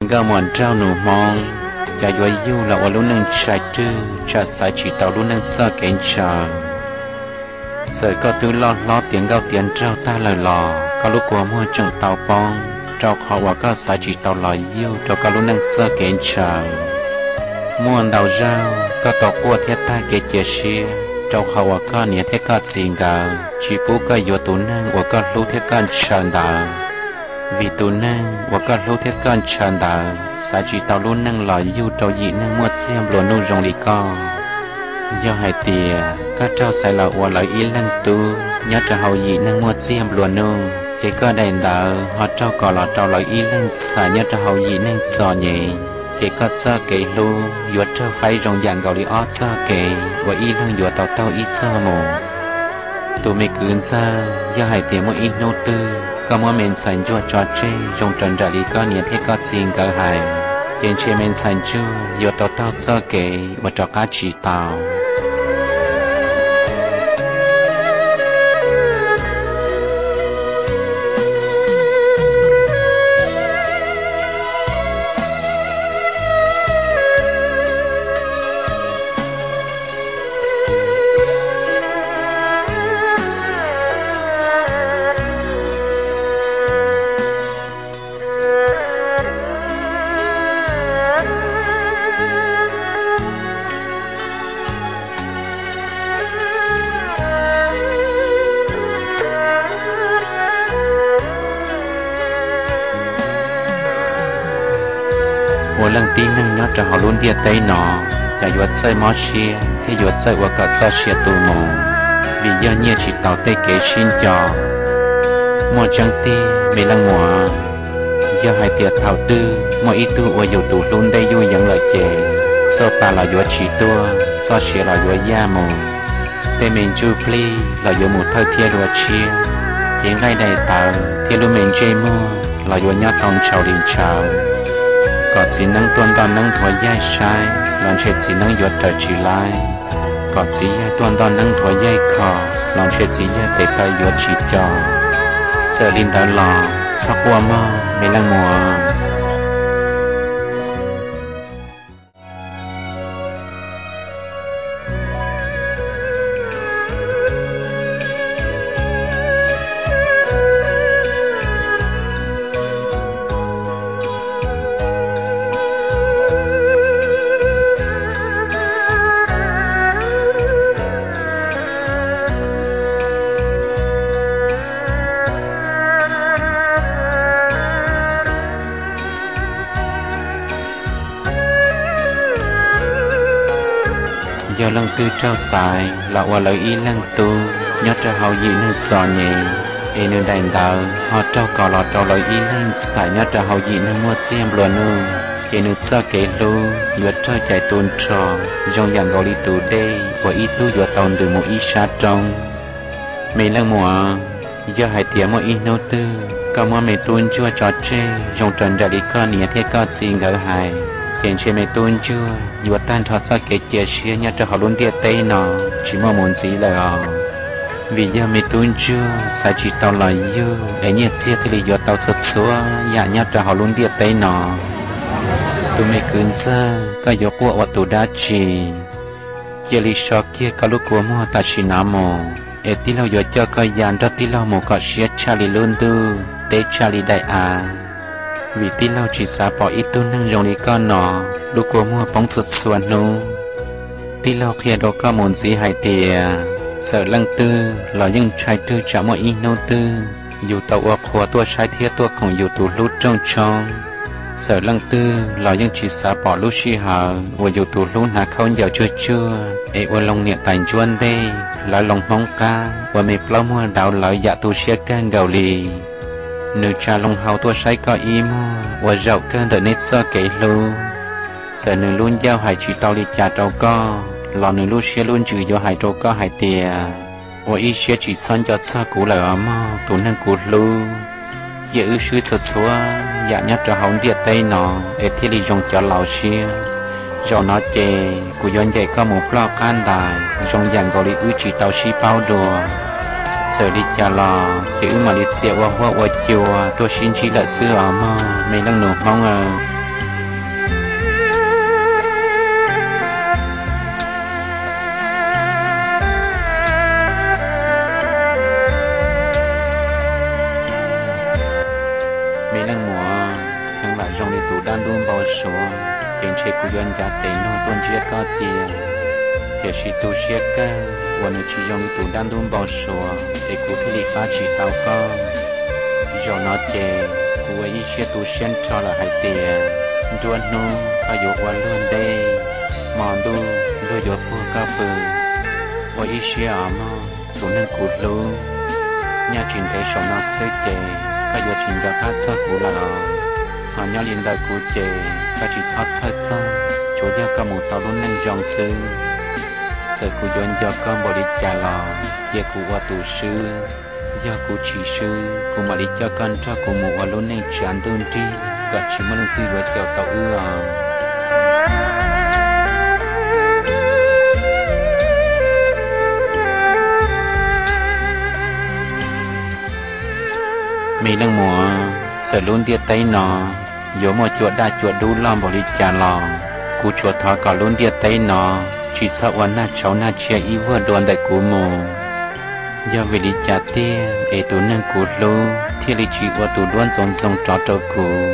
Nkauj muam nraug nus Hmoob, cov yuav yug los ua lub neej ntshai rwg tsam xaiv tsis tau lub neej txoj kev ntshaw. Txawm koj twb loj hlob tiav nkauj tiav nraug tag lawm los koj lub kua muag tseem tau poob, rau qhov uas koj xaiv tsis tau los yug rau koj lub neej txoj kev ntshaw. Muaj ntau zaug koj tau quaj thiab tag kev cia siab rau qhov uas koj niam thiab koj txiv nkawd tsis pub koj yuav tus neeg uas koj hlub thiab koj ntshaw ntawd. Vim tus neeg uas koj hlub thiab koj ntshaw ntawd xaiv tsis tau lub neej los yug rau yim neeg muaj txiag nplua nuj zoo li koj. Yog hais tias koj raug xaiv los ua lawv ib leeg tub nyob rau hauv yim neeg muaj txiag nplua nuj, es koj daim ntawv ho raug kos los rau lawv ib leeg ntxhais nyob rau hauv yim neeg txom nyem, ces koj txoj kev hlub yuav raug faib zoo yam nkaus li ob txoj kev uas ib leeg yuav tau taug ib txoj mus. Tus me kwv ntxawg, yog hais tias muaj ib hnub twg koj muab me ntxhais ntsuag tso tseg zoo raws nraim li koj niam thiab koj txiv nkawd hais, ces ntshe me ntxhais ntsuag yuav tau taug txoj kev uas rov qab tsis tau. Ua leej tib neeg nyob rau hauv lub ntiaj teb no, cas yuav txawj mob siab thiab yuav txawj ua kom txoj sia tu mus, vim yog nyiaj tsis taus tej kev sib nco. Muaj tseeb tiag me leej muam, yog hais tias thaum twg muaj ib tug ua yus tus hlub ntej yuj yeev lawm ces txoj pa los yuav tsis tuaj, txoj sia los yuav yaj mus, tej me ntsuj plig los yuav mus thawj thiab dua tshiab, cev nqaij daim tawv thiab lub me ntsej muag los yuav nyob tau ntshaus li ntshaus. Kom txiv neeb tuaj ntoj neeb nthuav yaig saib los ntshe txiv neeb yuav raws tsis laib. Kom txiv yawg tuaj ntoj neeb nthuav yaig kho los ntshe txiv yawg tes taw yuav tsis co. Txawm li ntawd los txhob quaj mog me leej muam. Yog leej twg raug xaiv los ua lawv ib leeg tub nyob rau hauv yim neeg txom nyem, es nws daim ntawv ho raug kos los rau lawv ib leeg ntxhais nyob rau hauv yim neeg muaj txiag nplua nuj, ces nws txoj kev hlub yuav raug cais tu nrho zoo yam nkaus li tus dej uas ib tug yuav tau ntws mus ib sab roob. Me leej muam, yog hais tias muaj ib hnub twg koj muab me tub ntsuag tso tseg zoo raws nraim li koj niam thiab koj txiv nkawd hais, ces ntshe me tub ntsuag yuav tag nrho txoj kev cia siab nyob rau hauv lub ntiaj teb no tsis muaj mus ntxiv lawm os. Vim yog me tub ntsuag xaiv tsis tau los yug es nyiaj txiag thiaj li yuav tau txhua txhua yam nyob rau hauv lub ntiaj teb no. Tus me kwv ntxawg, koj yuav quaj ua tus dab tsi? Cia li so kiag koj lub kua muag tam sim no mus, es tij laug yuav coj koj ya nrog tij laug mus kom siab tshaj li lub ntuj, deb tshaj li daim av. Vim tij laug tsis xav pom ib tug neeg zoo li koj no lub kua muag poob txhua txhua hnub. Tij laug qhia rau koj mus ntxiv hais tias, txawm leej twg los yeej ntshai twg tsam muaj ib hnub twg yus tau ua qhua tuaj saib thiab tuaj koom yus tus hlub rooj tshoob. Txawm leej twg los yeej tsis xav pom lub sij hawm uas yus tus hlub hnav khaub ncaws tsuag tsuag es ua loo niam tais ntsuab ntej, lawv loo Hmoob qab ua me plaub muag dauv lawv yam tu siab kawg nkaus li. Nws tsa loo hau tuaj saib koj ib muag ua zaum kawg ntawm neb txoj kev hlub. Txawm nws lub ncauj hais tsis tau li cas rau koj los nws lub siab lub ntsws yuav hais rau koj hais tias, ua ib siab tsis txhob nco txog kuv lawm os mog tus neeg kuv hlub. Cia wb swb txhua txhua yam nyob rau hauv ntiaj teb no es thiaj li zoo cov laus siab. Zaum no ces kuv yuav ncaim koj mus ploj qab ntais zoo yam nkaus li wb tsis tau sib paub dua. Txawm li cas los ces wb mam li txia ua huab ua cua tuaj sib ntsib lawm xwb os mog me leej nus Hmoob aw. tus dab ntub npau suav, ces ntshe kuv yuav ncav tes nug tuaj ntsiab koj cia. Tiam sis tu siab kawg uas nws tsis zoo li tus dab ntub npau suav es kuv thiaj li pab tsis tau koj. Zaum no ces kuv ua ib siab tu siab nrho lawm hais tias nruab hnub koj yuav ua luag ntej, hmo ntuj luag yuav puag koj pw. Ua ib siab os mog tus neeg kuv hlub, nyob tsis ntev saum no xwb ces koj yuav tsis nco qab txog kuv lawm os. Ho nyob li ntawm kuv ces koj tsis txhob txhawj txog, tsuas yog koj mus tau lub neej zoo xwb. Txawm kuv yuav nco koj npaum li cas los cia kuv ua tus swb. Yog kuv tsis swb, kuv mam li coj koj nrog kuv mus ua lub neej tsav ntuj nrig kom tsis muaj leej twg yuav caum tau wb os. Me leej muam, txawm lub ntiaj teb no yuav muaj cua daj cua dub loj npaum li cas los kuv tsuas thov kom lub ntiaj teb no tsis txhob ua nag tshauv nag tsiaj ib vuag dua ntawm kuv mus. Yog vim li cas tiag es tus neeg kuv hlub thiaj li tsis ua tus duab ntxoov ntxoo rov rau kuv?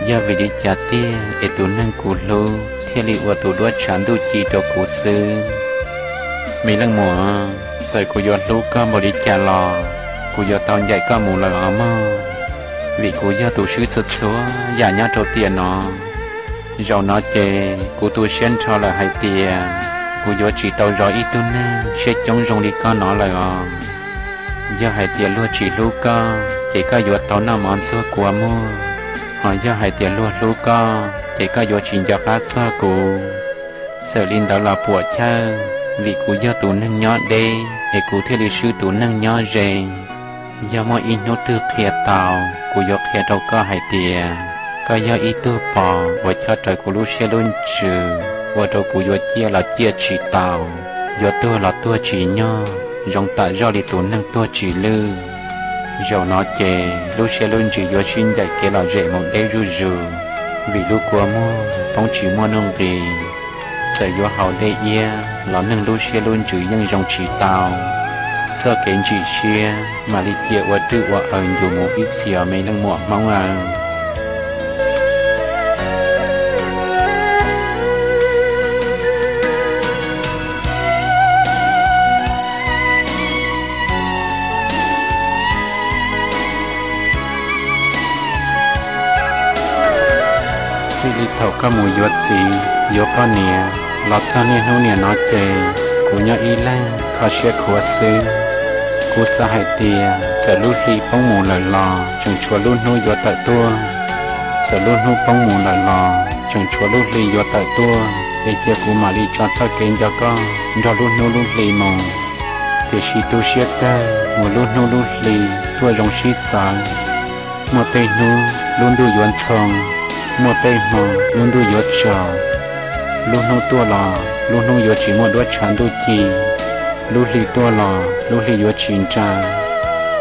Yog vim li cas tiag es tus neeg kuv hlub thiaj li ua tus duab tshav ntuj ci rau kuv xwb? Me leej muam, txawm kuv yuav hlub koj npaum li cas los kuv yuav tau ncaim koj mus lawm os mog, vim kuv yog tus swb txhua txhua yam nyob rau tiam no. Zaum no ces kuv tu siab nrho lawm hais tias kuv yuav tsis tau zov ib tug neeg siab coob zoo li koj no lawm os. Yog hais tias luag tsis hlub koj ces koj yuav tau noj mov ntxuag kua muag, ho yog hais tias luag hlub koj ces koj yuav tsis nco qab txog kuv. Txawm li ntawd los puam chawj, vim kuv yog tus neeg nyob deb es kuv thiaj li swb tus neeg nyob ze. Yog muaj ib hnub twg qhia tau, kuv yuav qhia rau koj hais tias koj yog ib tug pos uas chob rawv kuv lub siab lub ntsws, ua rau kuv yuav ciaj los ciaj tsis tau, yuav tuag los tuag tsis nyog, zoo tam zoj li tus neeg tuag tsis lwj. Zaum no ces lub siab lub ntsws yuav sib ncaim kev lom zem mus deb zuj zus, vim lub kua muag poob tsis muaj nuj nqis. Txawm yuav haus dej iab los neeg lub siab lub ntsws yeej zoo tsis tau. Txoj kev ntsim siab mam li cia ua rwj ua aws ncu mus ib txhis os me leej muam Hmoob aw. Txij li thaum koj mus yuav txiv yuav poj niam los txog niaj hnub niam no ces kuv nyob ib leeg kho siab khuav xwb. Kuv xav hais tias txawm lub hli poob mus lawm los tseem tshuav lub hnub yuav tawm tuaj. Txawm lub hnub poob mus lawm los tseem tshuav lub hli yuav tawm tuaj, es cia kuv mam li tso txoj kev nco koj nrog lub hnub lub hli mus. Tiam sis tu siab kawg uas lub hnub lub hli tuaj zoo sib txawv. Muaj tej hnub lub ntuj yuav ntxhoo, muaj tej hmo lub ntuj yuav tsaus. Lub hnub tuaj los lub hnub yuav tsis muaj duab tshav ntuj ci, lub hli tuaj los lub hli yuav tsis nra.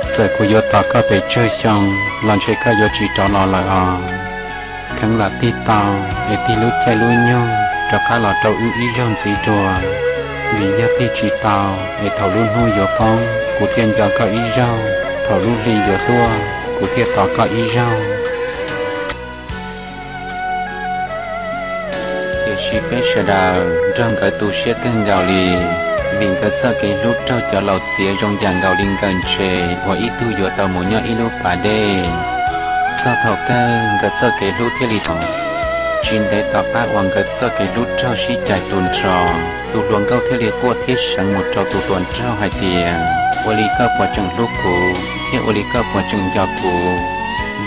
Txawm kuv yuav tos koj pes tsawg xyoo los ntshe koj yuav tsis rov los lawm os. Kheev lam tig tau es tig lub caij lub nyoog rov qab los rau wb ib zaug ntxiv dua, vim yog tig tsis tau es thaum lub hnub yuav poob kuv thiaj nco koj ib zaug, thaum lub hli yuav tuaj kuv thiaj tos koj ib zaug. Tiam sis peb sawv daws nrog nkawd tu siab kawg nkaus li, vim nkawd txoj kev hlub raug cov laus txiav zoo yam nkaus li nkawm ntses uas ib tug yuav tau mus nyob ib lub pas dej. Txog thaum kawg nkawd txoj kev hlub thiaj li tau. Tsis ntev tom qab uas nkawd txoj kev hlub raug sib cais tu nrho, tus hluas nkauj thiaj li quaj thiab seev mus rau tus hluas nraug hais tias, ua li koj puas tseem hlub kuv thiab ua li koj puas tseem nco kuv?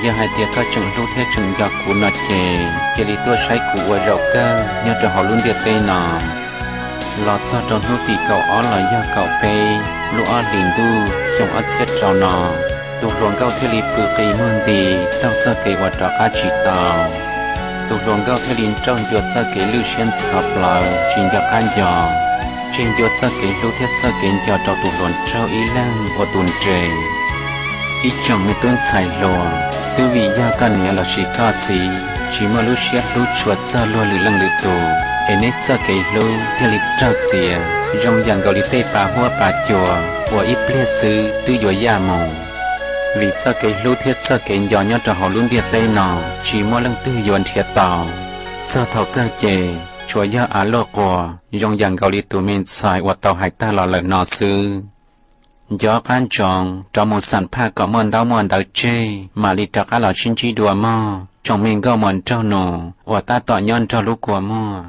Yog hais tias koj tseem hlub thiab tseem nco kuv no ces cia li tuaj saib kuv ua zaum kawg nyob rau hauv lub ntiaj teb no. Los txog rau hnub tim kaum ob los yog kaum peb lub ob hlis ntuj xyoo ob txhiab rau no, tus hluas nkauj thiaj li pw qi muag nti taug txoj kev uas rov qab tsis tau. Tus hluas nkauj thiaj li nrauj ncua txoj kev lwj siab ntxhov plawv tsis nco qab nco, tseg ncua txoj kev hlub thiab txoj kev nco rau tus hluas nraug ib leeg ua tus nres. Ib tsoom me tub ntxhais hluas, twb vim yog koj niam lossis koj txiv tsis muaj lub siab hlub tshua txog luag lwm leej lwm tus es neb txoj kev hlub thiaj li raug txiav zoo yam nkaus li tej pas huab pas cua uas ib pliag xwb twb yuav yaj mus. Vim txoj kev hlub thiab txoj kev nco nyob rau hauv lub ntiaj teb no tsis muaj leej twg yuav nrhiav tau. Txog thaum kawg ces tsuas yog av luaj quas zoo yam nkaus li tus me ntxhais uas tau hais tag los lawm no xwb. Nco qab ntsoov rov mus xam phaj kom muaj ntaub muaj ntawv tseg mam li rov qab los sib ntsib dua mog tsoom me nkauj muam nraug nus uas tab tom nyob nrog lub kua muag.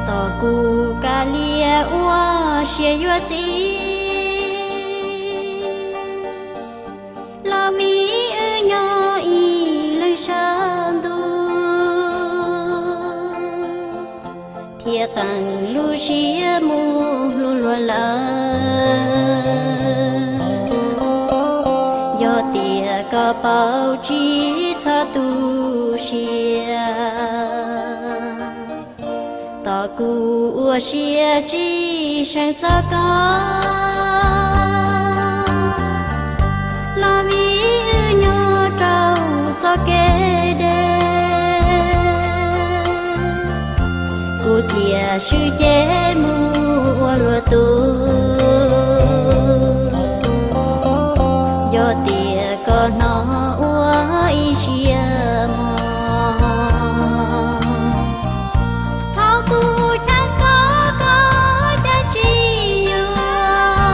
Tos kuv kav liam ua siab yuav txiv, los vim wb nyob ib leeg sab ntuj, thiaj qee lub siab mus hlub luag lawm. Yog tias koj paub tsis txhob tu siab, tos kuv ua siab tsis seev txog koj, los vim wb nyob rau txoj kev deb, kuv thiaj swb ces mus ua luag tug. Yog tias koj hnov ua ib siab mog, thaum kuv cheem koj, koj cav tsis yuav,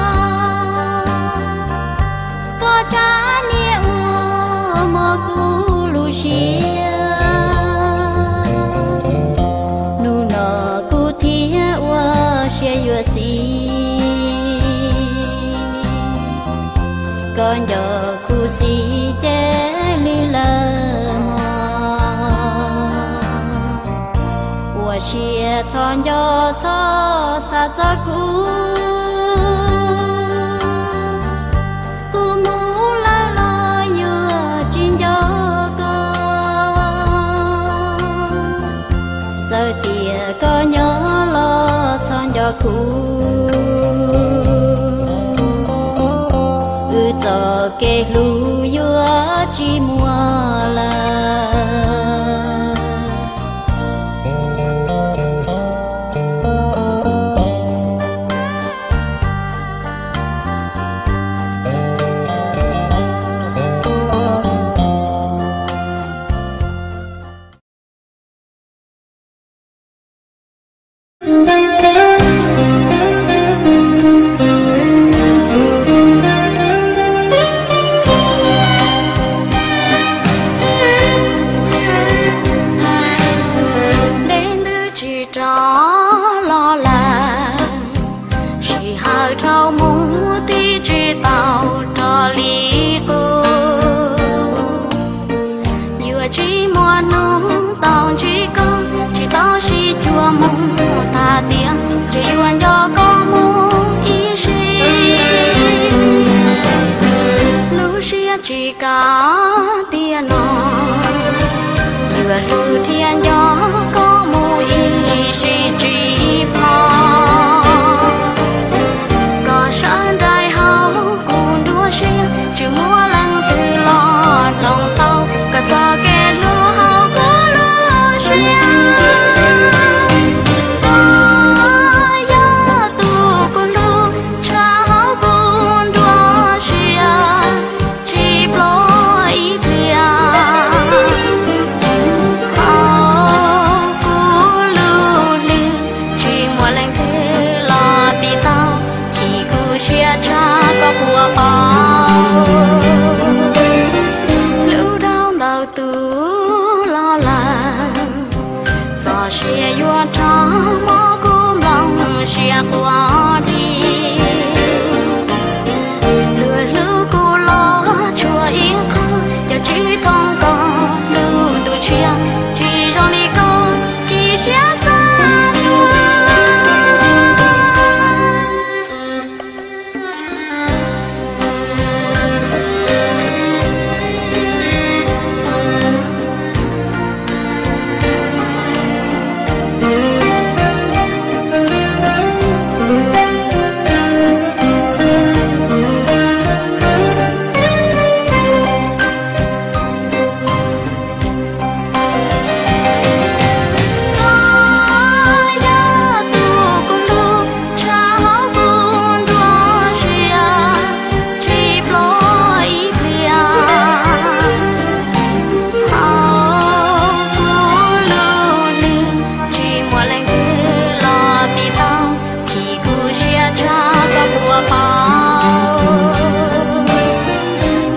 koj tsa niam ua mog kuv lub siab. Hnub no kuv thiaj ua siab yuav txiv, koj nco kuv xis ces lig lawm mog. Ua siab txhob nco txhob xav txog kuv, kuv mus lawm los yuav tsis nco koj. Txawm tias koj nyob los txhob nco kuv, wb txoj kev hlub yuav tsis muaj lawm.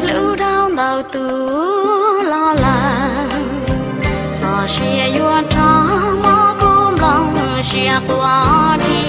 Hlub dhau ntawm tus los lawm, txoj sia yuav rov mus kuv nplooj siab quaj di.